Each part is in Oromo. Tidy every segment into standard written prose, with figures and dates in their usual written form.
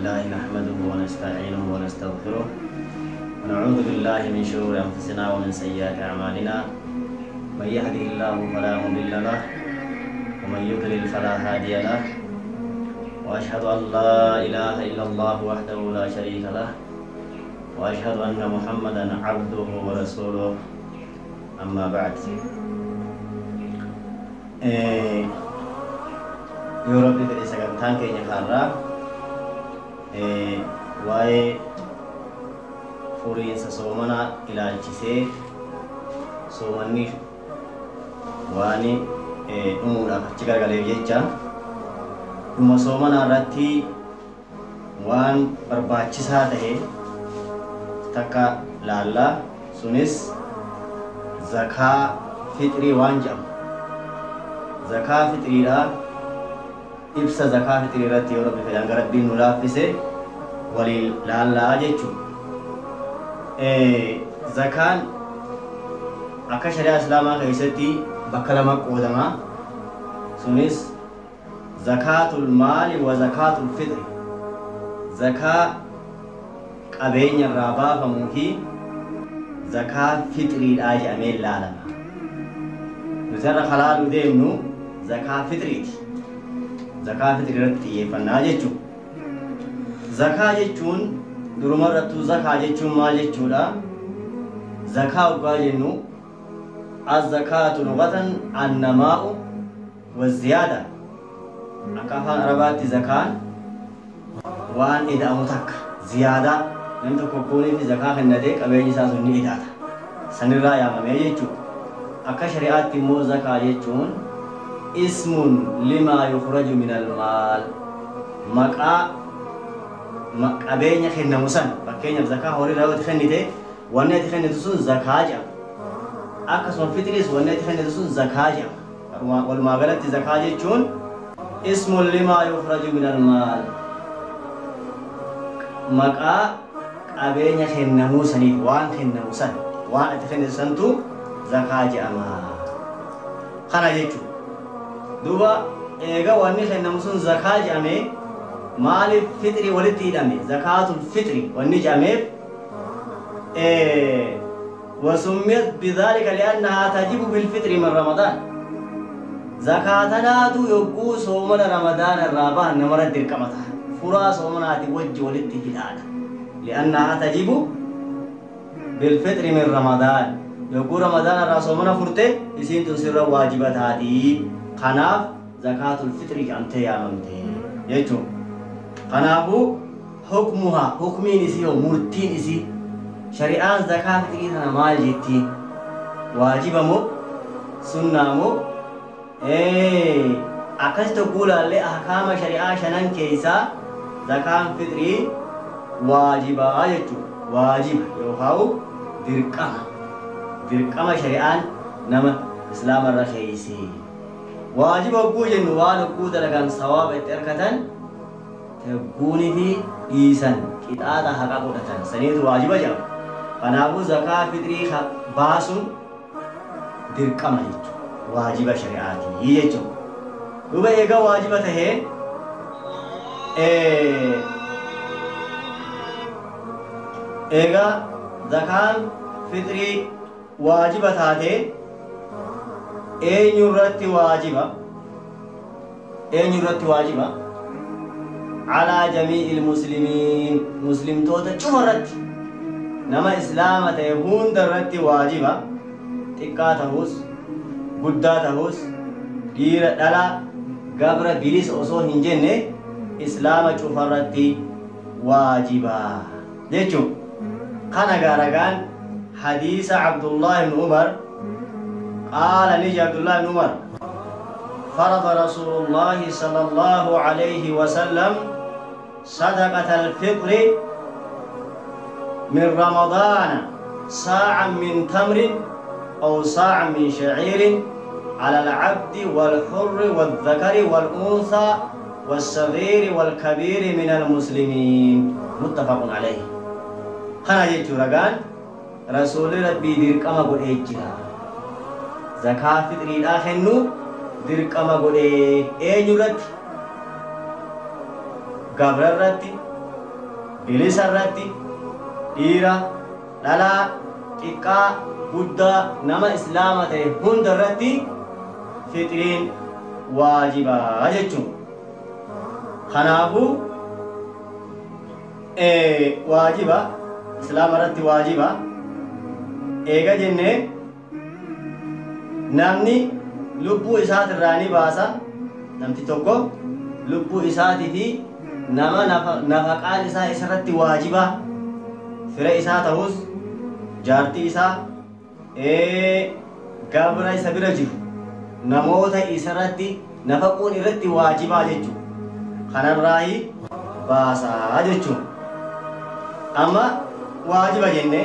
لله نحمده ونستعينه ونستغفره ونعوذ بالله من شرور أنفسنا ومن سيئات أعمالنا. من يهده الله فلا مضل له ومن يضلل فلا هادي له، وأشهد أن لا إله إلا الله وحده لا شريك له، وأشهد أن محمدا عبده ورسوله. أما بعد، yoo Rabbi fedhe sagantaan keenya kaarraa waa'ee furiinsa soomanaa ilaalchisee, soomanni waan dhumuudhaaf achi garagaleef jecha dhuma soomanaa irratti waan barbaachisaa ta'e takka laallaa. Sunis zakaa fixrii waan jedhamu, zakaa fixriidha. Ibsa zakaa fixrii irratti yoo Rabbi fedhe, hanga Rabbiin nu laaffise waliin laallaa jechuudha. Zakaan akka shari'aa Islaamaa keessatti bakka lama qoodama. Sunis zakaatul maali wa zakaatul fixri. Zakaa qabeenya irraa baafamuu fi zakaa fixriidhaa jedhamee ilaalama. Nuti har'a kalaaluu deemnu zakaa fixriiti. Zakaa fixrii irratti xiyyeeffannaa jechuudha. Zakaa jechuun duruma irrattuu zakaa jechuun maal jechuudha? Zakaa hoggaa jennu, الزكاة لغة النماء والزيادة. Akka afaan Arabaatti zakaan waan ida'amu takka, ziyaadaa. Namni tokko kuunii fi zakaa kennatee qabeenyi isaa sun ni ida'ata. Sanirraa yaamamee jechuudha. Akka shari'aatti immoo zakaa jechuun اسم لما يخرج من المال, maqaa qabeenya kennamu san. Fakkeenyaaf, zakaa horii irraa yoo kennite, wanni ati kennitu sun zakaa jedhama. Akkasuma fixriis wanni ati kennitu sun zakaa jedhama. Walumaa galatti zakaa jechuun اسم لما يخرج من المال, maqaa qabeenya kennamuu saniif, waan kennamu san, waan ati kennitu santu zakaa jedhama kana jechuudha. Duuba eega wanni kennamu sun zakaa jedhame, maaliif fixrii walitti hidhame? Zakaatul fixri wanni jedhameef, وسميت بذلك لأنها تجب بالفطر من رمضان. Zakaatanaatu yogguu soomana Ramadaana irraa bahan namarra dirqamata. Furaa soomanaati wajji walitti hidhaadha. لأنها تجب بالفطر من رمضان, yogguu Ramadaana irraa soomana furte isiin tun sirra waajiba taatii. Kanaaf zakaatul fixri jedhamtee yaamamte jechuudha. Kanaafuu حكمها, hukmiin isii hoo, murtiin isii, shari'aan zakaa fixrii tana maal jettiin? Waajiba moo sunnaa moo? Akkas tokko ilaallee, ahkaama shari'aa shanan keessaa zakaan fixrii waajibaa jechuudha. Waajiba yookaan dirqama. Dirqama shari'aan nama Islaama irra keeyse. Waajiba hogguu jennu, waan hogguu dalagan sawaaba itti argatan, hogguunii fi dhiisan qixaaxa haqa godhatan, saniitu waajiba jedhama. Kanaafuu zakaa fixrii baasuun dirqama jechuudha. Waajiba shari'aatii jechuudha. Duuba egaa waajiba tahee, egaa zakaan fixrii waajiba taatee, eenyu irratti waajiba? Eenyu irratti waajiba? على جميع المسلمين, muslimtoota cufa irratti, nama Islaama ta'e hunda irratti waajiba. Xiqqaa tahus guddaa tahus, dhiira dhalaa, gabra bilisa osoo hin jenne, Islaama cufa irratti waajiba jechuun kana gaaragaan hadiisa Abdullah ibn Umar قال نجي عبد الله بن عمر: فرض رسول الله صلى الله عليه وسلم صدقة الفطر من رمضان صاعا من تمر أو صاعا من شعير على العبد والحر والذكر والأنثى والصغير والكبير من المسلمين. متفق عليه. Kana jechuun ragaan Rasuulli Rabbii dirqama godhee jira. Zakaa fixriidhaa kennu dirqama godhee. Eenyu irratti? Gabra irratti, Bilisa irratti dhiira, dhalaa, xiqqaa, guddaa, nama islaama ta'e hunda irratti fixriin waajibaa jechuun. Kanaafuu waajiba islaama irratti waajiba eega jennee, namni lubbuu isaatirraa ni baasa. Namti tokko lubbuu isaatii fi nama nafaqaan isaa isarratti waajiba, fira isaa ta'us, jaartii isaa, gabra isa bira jiru, namoota isarratti nafaquun irratti waajibaa jechuudha. Kanarraayi baasaa jechuun. Amma waajiba jenne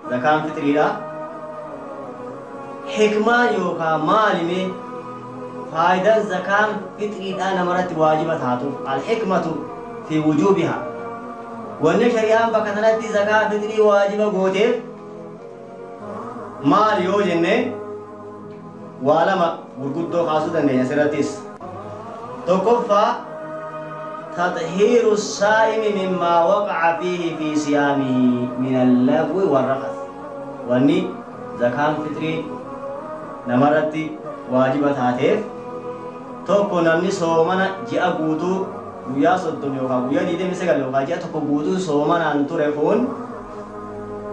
zakaan fixriidha. Hikmaan yookaan maalimee faayidaan zakaan fixriidhaa namarratti waajiba taatuuf, alhikmatu fi wujuubihaa, wanni shari'aan bakka sanatti zakaa fixrii waajiba gooteef maal yoo jenne, waa lama gurguddoo kaasuu dandeenya asirrattis. Tokkoffaa, تطهير الصائم مما وقع فيه في صيامه من اللغو والرفث. Wanni zakaan fixrii namarratti waajiba taateef tokko, namni soomana ji'a guutuu, guyyaa 30 yookaan guyyaa 29 yookaan ji'a tokko guutuu soomanaan ture kun,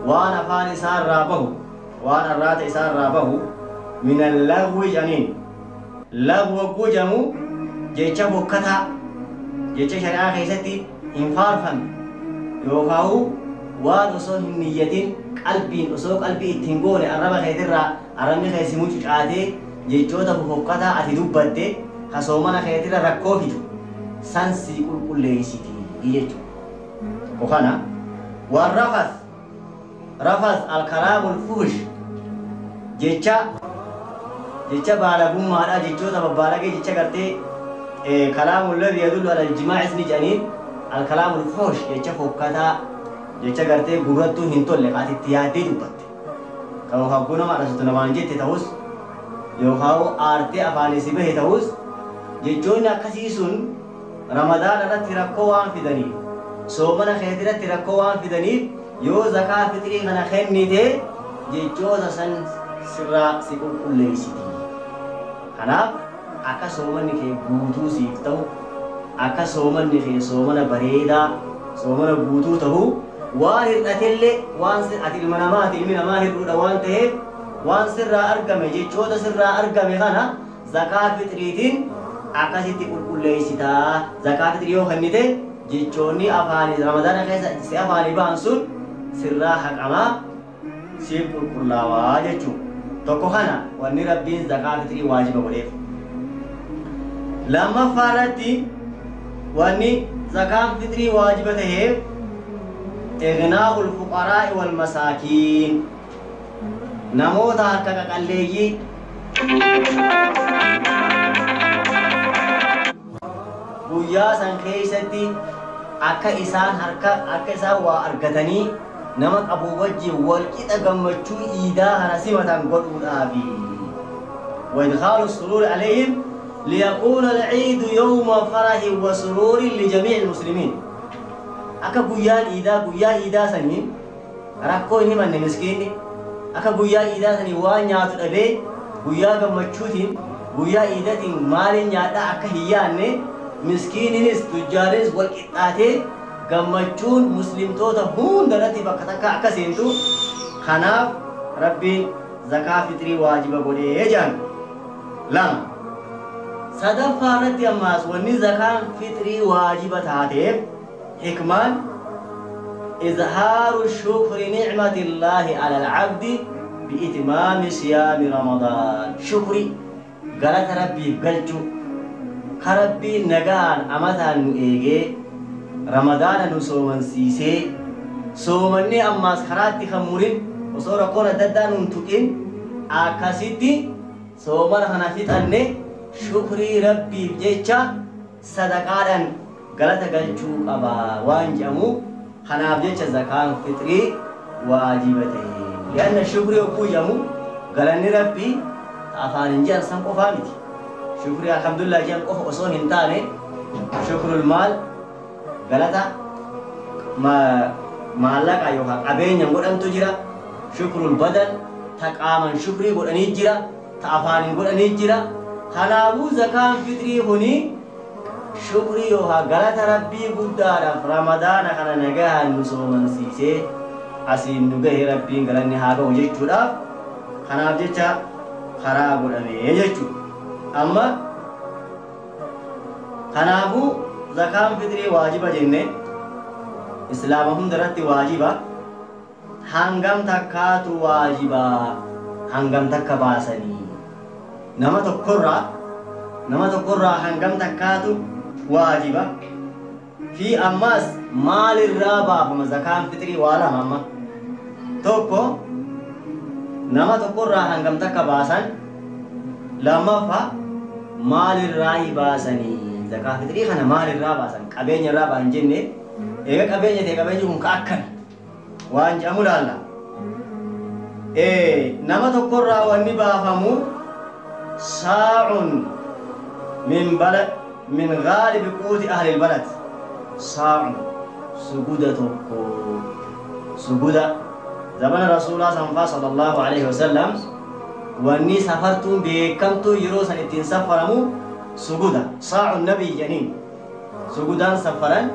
waan afaan isaa irraa bahu, waan arraata isaa irraa bahu, من اللغو jedhaniin. Lagwu wagguu jedhamu jecha bokkataa, jecha shari'aa keessatti hin faarfamne, yookaan waan osoo hin niyyatin, qalbiin osoo qalbii ittiin goone, arraba keetirraa arrabni keessi mucucaatee jechoota fofokkataa ati dubbatte ka soomana keetirra rakkoo fidu san si qulqulleessiti jechuudha. Tokko kana. والرفث, رفث الكلام الفحش, jecha baalagummaadha, jechoota babbaalagee, jecha gartee كلام الذي يدل على الجماع isni jedhaniin, الكلام الفحش, jecha fokkataa, jecha gartee gurrattuu hin tolle kaati itti yaaddee dubbatte, kan yookaan nama arrabsitu namaan jette ta'us, yookaan aartee afaan si bahe ta'us, jechoonni akkasii sun Ramadaana irratti rakkoo waan fidaniif, soomana keetii irratti rakkoo waan fidaniif, yoo zakaa fixrii kana kennite jechoota san sirraa si qulqulleessiti. Kanaaf akka soomanni kee guutuu siif ta'u, akka soomanni kee soomana bareedaa, soomana guutuu ta'u, waan hir'atellee, waan ati ilma namaati, ilmi namaa hir'uudha waan ta'eef, waan sirraa argame, jechoota sirraa argame kana zakaa fixriitiin akkasitti qulqulleessitaa. Zakaa fixrii yoo kennite jechoonni afaanii Ramadaana keessa si afaanii ba'an sun sirraa haqamaa, siif qulqullaawaa jechuudha. Tokko kana wanni Rabbiin zakaa fixrii waajiba godheef. Lammaffaa irratti wanni zakaan fixrii waajiba ta'eef, إغناء الفقراء والمساكين, namoota harka qaqalleeyyii guyyaa san keessatti akka isaan harka akka isaan waa argatanii nama qabu wajjin wal qixa gammachuu iidaa kana simatan godhuudhaafi. وإدخال السرور عليهم ليكون العيد يوم فرح وسرور لجميع المسلمين. Akka guyyaan iidaa, guyyaa iidaa saniin rakkoo hin himanne miskiinni, akka guyyaa iidaa sanii waan nyaatu dhabee, guyyaa gammachuutiin, guyyaa iidatiin maaliin nyaadhaa akka hin yaanne, miskiininis tujjaarinis wal qixxaatee gammachuun muslimtoota hunda irratti bakka takka akka seentu, kanaaf Rabbiin zakaa fixrii waajiba godhee jedhan. Lama. Sadaffaa irratti ammaas wanni zakaan fixrii waajiba taateef, hikmaan, إظهار شكر نعمة الله على العبد بإتمام صيام رمضان. شكري galata Rabbiif galchuu, ka Rabbiin nagaan amataan nu eegee Ramadaana nu soomansiisee, soomannee ammaas karaatti kan murin, osoo rakkoon adda addaa nun tuqin akkasitti soomana kana fixanne, shukrii Rabbiif jecha sadaqaadhaan galata galchuu qaba waan jedhamu, kanaaf jecha zakaan fixrii waajiba ta'e. Lianna shukrii yogguu jedhamu, galanni Rabbii afaan hin jedhan san qofaa miti. Shukrii alhamdulillah jedhan qofa osoo hin taane, شكر المال, galata maallaqa yookaan qabeenyaan godhantu jira. Shukrul badan ta qaaman shukrii godhanii jira, ta afaaniin godhanii jira. Kanaafuu zakaan fixrii kuni shukrii yookaan galata Rabbii guddaadhaaf Ramadaana kana nagahaan nu soomansiisee asiin nu gahe Rabbiin galanni haa ga'u jechuudhaaf kanaaf jecha karaa godhamee jechuudha. Amma kanaafuu zakaan fixrii waajiba jenne Islaama hundarratti waajiba. Hangam takkaatu waajiba, hangam takka baasanii nama tokkorraa hangam takkaatu waajiba fi ammas maalirraa baafama zakaan fixrii waa lama. Amma tokko nama tokkorraa hangam takka baasan, lammaffaa maalirraa baasanii zakaa fixrii kana maalirraa baasan, qabeenya irraa baasan jenne. Eega qabeenya ta'e qabeenyi kun ka akkami waan jedhamu laalla. Nama tokkorraa wanni baafamu saa'un min balad min ghaalibi quuti ahli albalad, saa'un suguda tokko, suguda zamana rasuulaa sanfaa sallallahu alaihi wasallam wanni safartuun beekamtuu yeroo san ittiin safaramu suguda, saa'un nabii jedhaniin sugudaan safaran.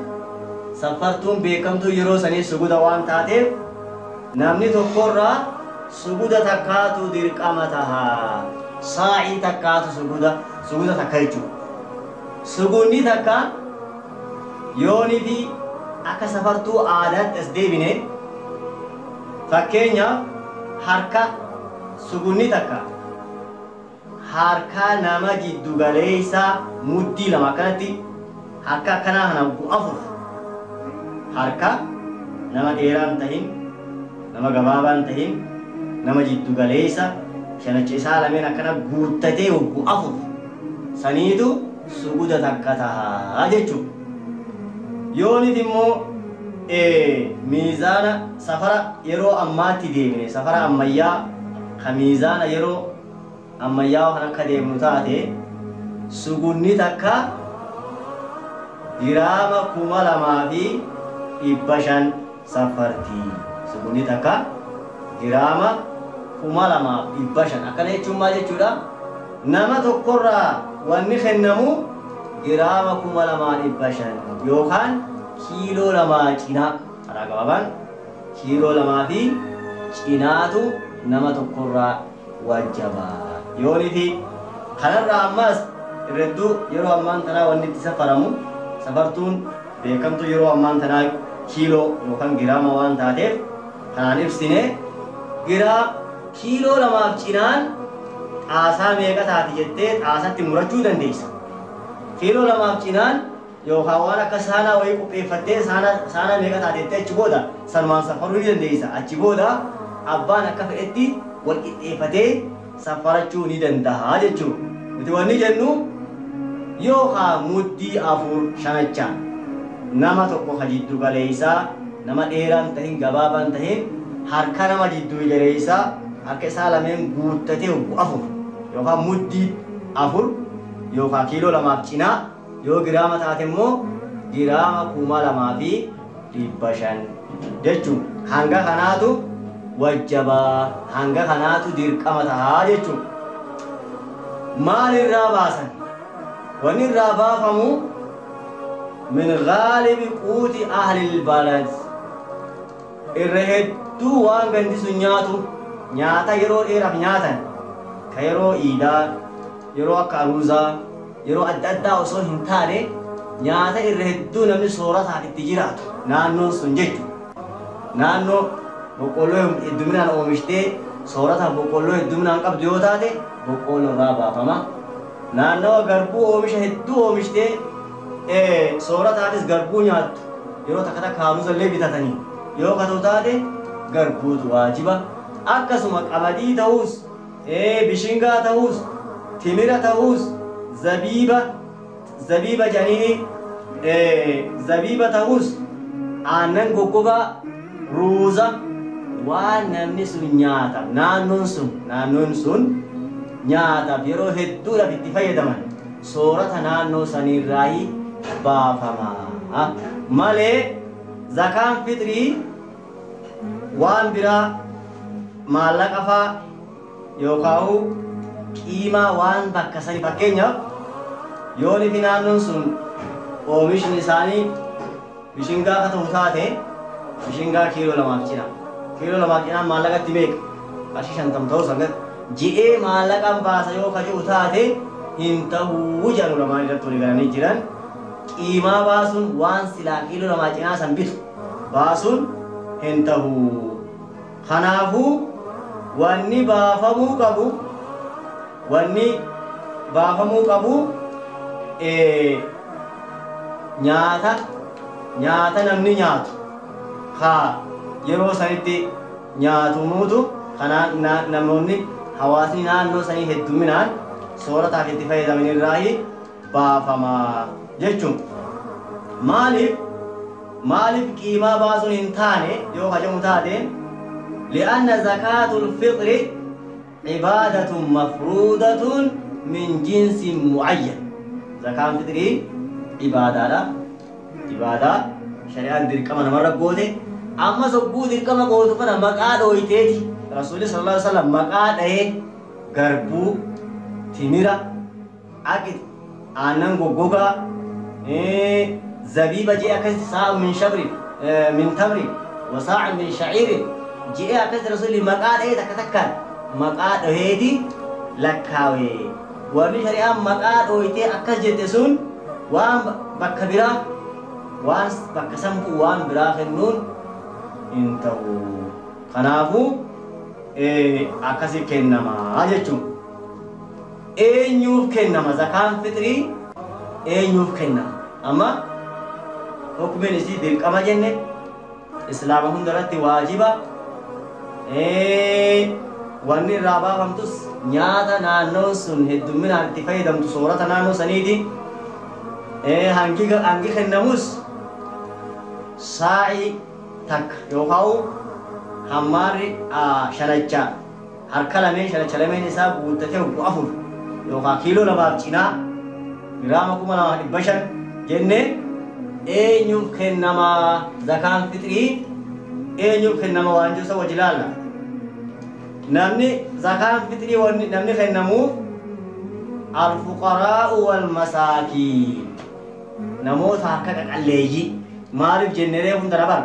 Safartuun beekamtuu yeroo sanii suguda waan taateef namni tokkorraa suguda takkaatu dirqama taha. Saa'ii takkaatu suguda takka jechuudha. Sugunni takka yoonii fi akka safartuu aadaatti as deebine fakkeenyaaf harka sugunni takka harka nama jiddu galeessa muddii lama akkanatti harka akkanaa kana afur, harka nama dheeraan tahin, nama gabaabaan tahin, nama jiddu galeessa shanacha isaa lameen akkana guuttatee hoggu afur saniitu suguda takka tahaa jechuudha. Yoonif immoo miizaana safara yeroo ammaatti deemne, safara ammayyaa ka miizaana yeroo ammayyaa kan akka deemnu taate sugunni takka giraama 2500 safarti. Sugunni takka giraama 2500. Akkana jechuun maal jechuudha? Nama tokkorraa wanni kennamu giraama 2500 yookaan kiiloo 2 cinaa, karaa gabaabaan kiiloo 2 fi cinaatu nama tokkorraa wajjaba. Yoonii fi kanarraa ammas irradduu yeroo ammaan tanaa wanni itti safaramu safartuun beekamtu yeroo ammaan tanaa kiiloo yookaan giraama waan taateef kanaan ibsine giraa kiiloo 2 cinaan xaasaa meeqa taati jettee xaasatti murachuu dandeessa. Kiiloo 2 cinaan yookaan waan akka saanaa wayii qopheeffattee saanaa meeqa taate jettee achi booda sanumaan safaruu ni dandeessa. Achi booda abbaan akka fedhetti wal qixxeeffatee safarachuu ni danda'a jechuudha. Nuti wanni jennu yookaan muddii 4 shanachaan nama tokko ka jiddu galeessaa, nama dheeraan tahin gabaabaan tahin, harka nama jiddu galeessaa harka isaa lameen guuttatee hoggu 4 yookaan muddii 4 yookaan kiiloo 2 cinaa, yoo giraama taate immoo giraama 2500 jechuudha. Hanga kanaatu wajjabaa, hanga kanaatu dirqama tahaa jechuudha. Maalirraa baasan? Wanni irraa baafamu min ghaalibi quuti ahlil balad, irra hedduu waan gandi sun nyaatu, nyaata yeroo dheeraaf nyaatan ka yeroo iidaa, yeroo akka aruuzaa, yeroo adda addaa osoo hin taane nyaata irra hedduu namni soorataaf itti jiraatu naannoon sun jechuudha. Naannoo boqqolloo hedduminaan oomishtee soorataaf boqqolloo hedduminaan qabdu yoo taate boqqolloo irraa baafama. Naannawa garbuu oomisha hedduu oomishtee soorataafis garbuu nyaattu yeroo takka takka haaruusa illee bitatanii yoo katoo taate garbuutu waajiba. Akkasuma qamadii ta'uus, bishingaa ta'uus, timira ta'uus, zabiiba jedhanii zabiiba ta'uus, aannan goggogaa, ruuza, waan namni sun nyaataaf naannoon sun nyaataaf yeroo hedduudhaaf itti fayyadaman soorata naannoo saniirraa baafama malee Zakaan fixrii waan biraa maallaqa faa yookaan qiimaa waan bakka sanii fakkeenyaaf yoo fi naannoon sun oomishni isaanii bishingaa akka ta'u taate bishingaa kiiloo 2 cina. Kiiloo 2 cinaan maallaqatti meeqa? Qarshii 50 ta'uu sangat ji'ee maallaqaan baasa yoo ka jiru taate hin ta'uu jedhan ulamaan irratti walii galanii jiran. Qiimaa baasuun waan silaa kiiloo 2 cinaa san bitu baasuun hin ta'u. Kanaafuu wanni baafamuu qabu nyaata namni nyaatu haa yeroo sanitti nyaatumuutu kana namoonni hawaasni naannoo sanii hedduminaan soorataaf itti fayyadaman irraa baafama jechuun. Maaliif qiimaa baasuun hin taane yoo kajamu taate li'anna zakaatul fixri cibaadatun mafruudatun min jinsin mu'ayyan. Zakaan fixrii ibaadaadha. Ibaadaa shari'aan dirqama namarra goote. Amma sogguu dirqama gootu kana maqaa dhooyteeti. Rasuulli sallallahu alaihi wasallam maqaa dhahee garbuu, timira, aqit, aannan goggogaa, zabiiba jee akkasitti saa'a min shabri min tamri wa saa'a min sha'iiri jee akkasitti rasuulli maqaa dhahee takka takkaan maqaa dhaheeti lakkaawe. Warri shari'aan maqaa dhooytee akkas jette sun waan bakka biraa waan bakka san bu'u waan biraa kennuun hin ta'u. Kanaafuu akkasi kennamaa jechuun. Eenyuuf kennama zakaan fixrii? Eenyuuf kennama? Amma hukumiin isii dirqama jenne islaama hundarratti waajiba. Wanni irraa baafamtus nyaata naannoon sun heddumminaan itti fayyadamtu soorata naannoo saniiti. Hangi kennamus saa'ii takka yookaan hammaarri shanacha harka lameen shanacha lameen isaa guuttatee hoggu 4 yookaan kiiloo 2 cinaa giraama 2500 jennee eenyuuf kennama zakaan fixrii eenyuuf kennama waan jiru isa wajji ilaalla. Namni zakaan fixrii wanni namni kennamuuf alfuqaraa'u wal masaakiin namoota harka qaqalleeyyii. Maaliif jennee reefu hunda dabar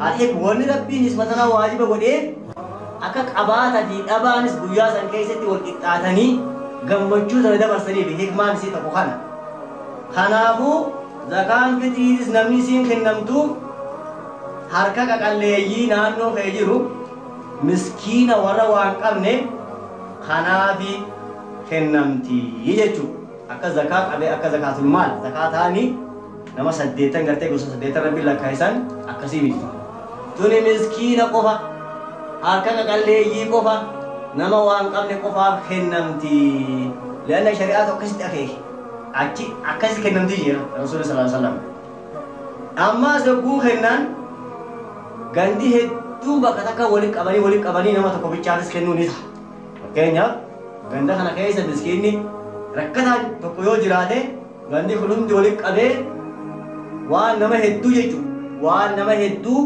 alhik wanni rabbiin ismatana waajiba godheef akka qabaataa fi dhabaanis guyyaa san keessatti wal qixxaatanii gammachuu sana dabarsaniif hikmaan isii tokko kana. Kanaafuu zakaan fixriitis namni isiin kennamtuuf harka qaqalleeyyii naannoo kee jiru miskiina warra waan qabne kanaafi kennamti jechuudha. Akka zakaa qabee akka zakaatul maal zakaa ta'anii nama 8 gartee gosa 8 rabbiin lakkaa'isaan akkasii miti. Tuni miskiina qofa harka qaqalleeyyii qofa nama waan qabne qofaaf kennamti. Leanna shari'aatu akkasitti akeeke. Achi akkasitti kennamti jira Rasuulli sallallahu alaihi wasallam. Ammaas yogguu kennan gandi hedduu bakka takka waliin qabanii nama tokko bichaafis kennuu ni ta'a. Fakkeenyaaf ganda kana keessa miskiinni rakkataan tokko yoo jiraate gandi kun hundi waliin qabee waan nama hedduu jechuudha. Waan nama hedduu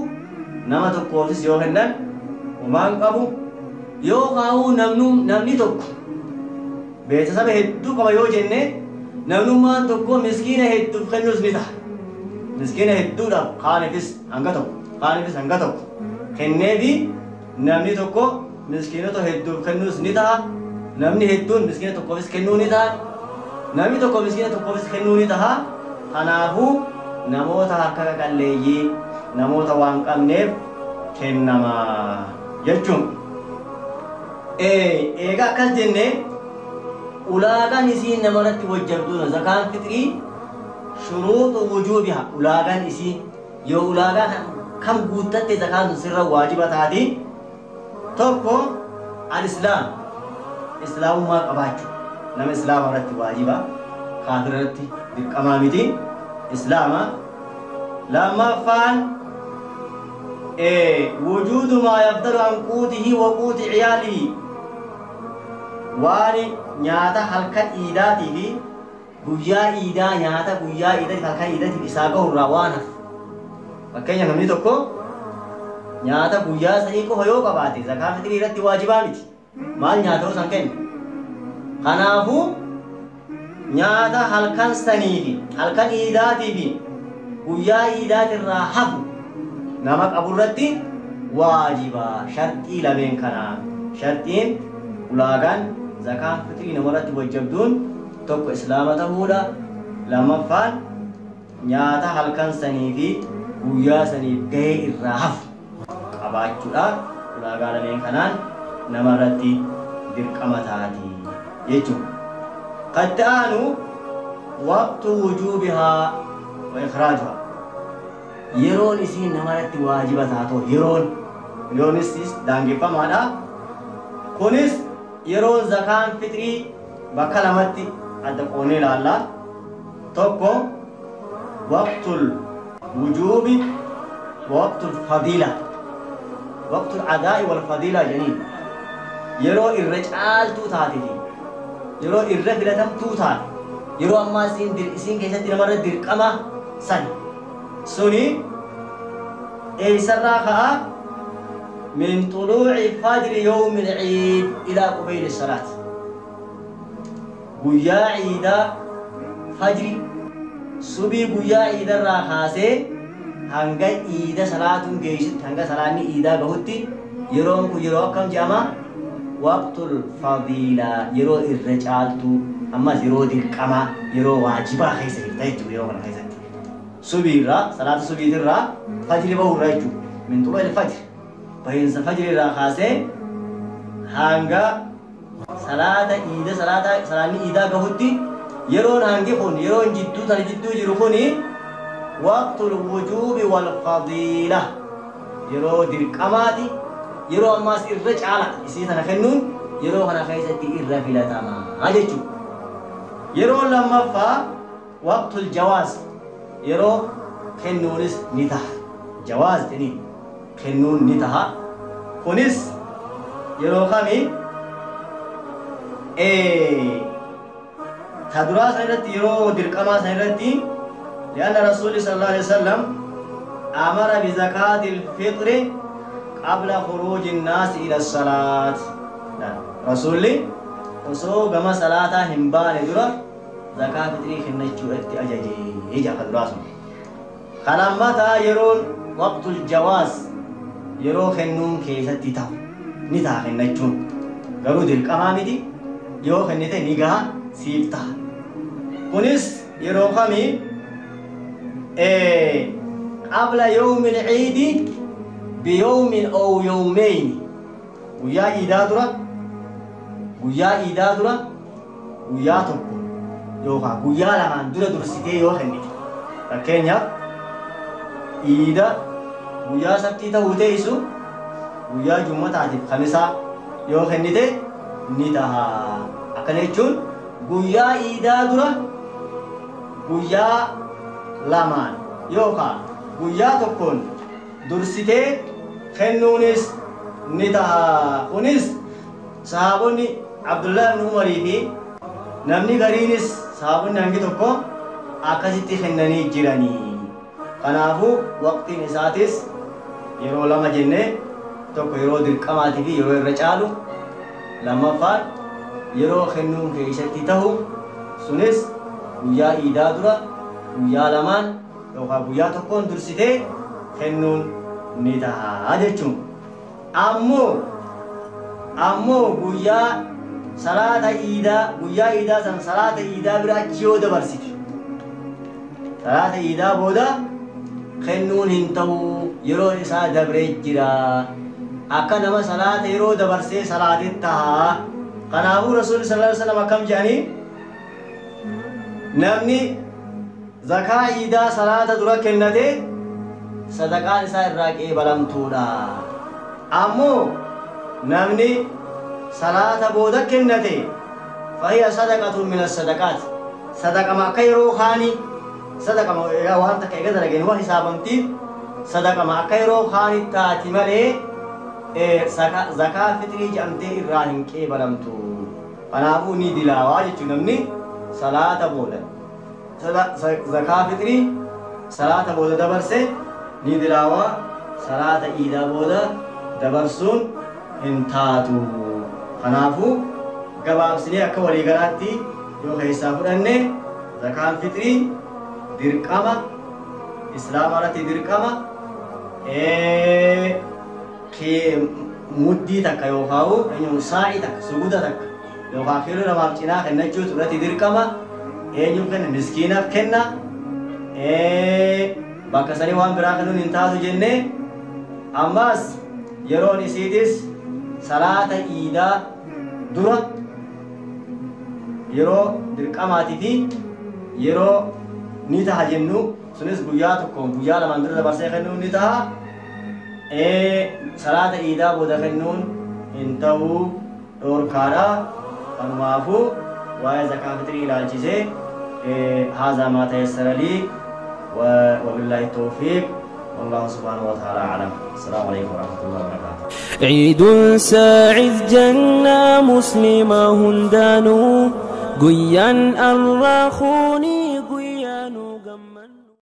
nama tokkoofis yoo kennan homaan qabu yoo kaa'uu namni tokko beeksisa hedduu qaba yoo jenne namnummaan tokko miskiina hedduuf kennuus ni ta'a. Miskiina hedduudhaaf kaanifis hanga tokko kaanifis hanga tokko kenneefi namni tokko miskiinota hedduuf kennuus ni ta'a. Namni hedduun miskiina tokkoofis kennuu ni ta'a. Namni tokko miskiina tokkoofis kennuu ni ta'a. Kanaafuu namoota harka qaqalleeyyii namoota waan qabneef kennama jechuun. Egaa akkas jennee ulaagaan isiin namarratti wajjabduudha. Zakaan fixrii shuruuxu wujuubiha ulaagaan isii yoo ulaagaa kam guuttatte zakaan sun sirra waajiba taati. Tokko al-islaam islaamummaa qabaachuu nama islaama irratti waajiba kaafira irratti dirqamaa miti islaama. Lammaffaan wujuudu maa yafdalu an quutihi wa quuti ciyaalihi waan nyaata halkan iidaatii fi guyyaa iidaa nyaata guyyaa iidaatiif halkan iidaatiif isaa gahurraa waan hafu Fakkeenyaaf namni tokko nyaata guyyaa sanii qofa yoo qabaate zakaa fixrii irratti waajibaa miti. Maal nyaata yoo san kennu? Kanaafuu nyaata halkan sanii fi halkan iidaatii fi guyyaa iidaatirraa hafu nama qaburratti waajiba. Sharxii lameen kanaa sharxiin ulaagaan zakaan fixrii namarratti wajjabduun tokko islaama ta'uudha, lammaffaan nyaata halkan sanii fi guyyaa saniif gahee irraa hafu qabaachuudha. Ulaagaa lameen kanaan namarratti dirqama taati jechuudha. Katti aanu waqtu wujuubihaa wa ikhraajuhaa, yeroon isiin namarratti waajiba taatoo yeroonis daangeffamaadha. Kunis yeroon zakaan fixrii bakka lamatti adda qoonnee ilaalla. Tokko waqtul wujuubi wa waqtul fadiila, waqtul adaa'i wal fadiila jedhaniin yeroo irra caaltuu taate fi yeroo irra filatamtuu taate, yeroo ammaa isiin keessatti namarra dirqama san suni eessarraa ka'a? Min xuluuci fajri yawmi lciid ilaa qubayli salaat. Guyyaa ciidaa fajri subii guyyaa ciidarraa kaasee hanga iida salaatuun geessutti, hanga salaanni iidaa gahutti yeroon kun yeroo akkam jedhama? Waqtul fadiilaa, yeroo irra caaltuu, ammas yeroo dirqamaa, yeroo waajibaa keessa jirta jechuudha. Yeroo kana keessatti subiirraa, salaata subiitirraa, fajri bahurraa jechuudha. Min xuluu'il fajri, bahiinsa fajriirraa kaasee hanga salaata iida salaata salaanni iidaa gahutti yeroon hangi kun, yeroon jidduu tana jidduu jiru kuni waqtul wujuubi wal fadiila, yeroo dirqamaati, yeroo ammaas irra caala isii tana kennuun yeroo kana keessatti irra filatamaa jechuudha. Yeroo lammaffaa waqtul jawaaz, yeroo kennuunis ni taha. Jawaaz jedhanii kennuun ni taha. Kunis yeroo kami? Ta duraa san irratti, yeroo dirqamaa san irratti, لأن رسول صلى الله عليه وسلم أمر بزكاة الفطر قبل خروج الناس إلى الصلاة. رسولي osoo gama salaataa hin baane dura zakaa fixrii kennachuu irratti ajajee jaa duraa sun. Kan ammataa yeroon waqtul jawaaz, yeroo kennuun keessatti ta'u ni ta'a kennachuun, garuu dirqamaa miti, yoo kennite ni gaha, siif ta'a. Kunis yeroo kamii? Qabla yawmi lciidi biyawmin ow yawmeyni, guyyaa iidaa dura, guyyaa iidaa dura guyyaa tokko yookaan guyyaa lamaan dura dursitee yoo kennite. Fakkeenyaaf iida guyyaa sabtii ta'uu teessu guyyaa jummataatiif kamisaa yoo kennite ni taha. Akkana jechuun guyyaa iidaa dura guyyaa lamaan yookaan guyyaa tokkoon dursitee kennuunis ni taha. Kunis sahaabonni Abdullah ibn Umarii fi namni gariinis, sahaabonni hangi tokko akkasitti kennanii jiranii. Kanaafuu waqtiin isaatis yeroo lama jennee, tokko yeroo dirqamaatii fi yeroo irra caalu, lammaffaan yeroo kennuun keessatti tahu, sunis guyyaa iidaa dura guyyaa lamaan yookaan guyyaa tokkoon dursitee kennuun ni taha jechuun. Ammoo guyyaa salaata iidaa, guyyaa iidaa san salaata iidaa bira achi yoo dabarsite, salaata iidaa booda kennuun hin ta'u, yeroo isaa dabree jira. Akka nama salaata yeroo dabarsee salaatetti taha. Kanaafuu Rasuulli sallallahu alaihi wasallam akkam jedhanii? Namni zakaa iidaa salaata dura kennate sadaqaan isaa irraa qeebalamtuudha, ammoo namni salaata booda kennate fahiya sadaqatun min as-sadaqaat, sadaqama akka yeroo kaanii, sadaqama waan takka eega dalageen waan hisaabamtiif sadaqama akka yeroo kaanii taati malee zakaa fixrii jedhamtee irraa hin qeebalamtu. Kanaafuu ni dilaawaa jechuun namni salaata booda zakaa fixrii salaata booda dabarse Ni dilaawaa salaata iidaa booda dabarsuun hin taatu. Kanaafuu gabaabsinee akka waliigalaatti yoo keessaa fudhanne, zakaan fixrii dirqama islaama irratti dirqama, muddii takka yookaan saa'ii takka, suguda takka yookaan kiiloo 2 cinaa kennachuutu irratti dirqama. Eenyuuf kenna? Miskiinaaf kenna. Bakka sanii waan biraa kennuun hin taatu jennee, ammas yeroon isiitis salaata iidaa dura yeroo dirqamaatii fi yeroo ni taha jennu sunis guyyaa tokkoon guyyaa lamaan dura dabarsee kennuun ni taha. Salaata iidaa booda kennuun hin ta'uu, dhoorkaadha. Kanumaafuu waa'ee zakaa fixrii ilaalchisee هذا ما تيسر لي وبالله التوفيق، والله سبحانه وتعالى أعلم. السلام عليكم ورحمة الله وبركاته. عيد ساعد جنة مسلمة هندانو قيا الراخوني.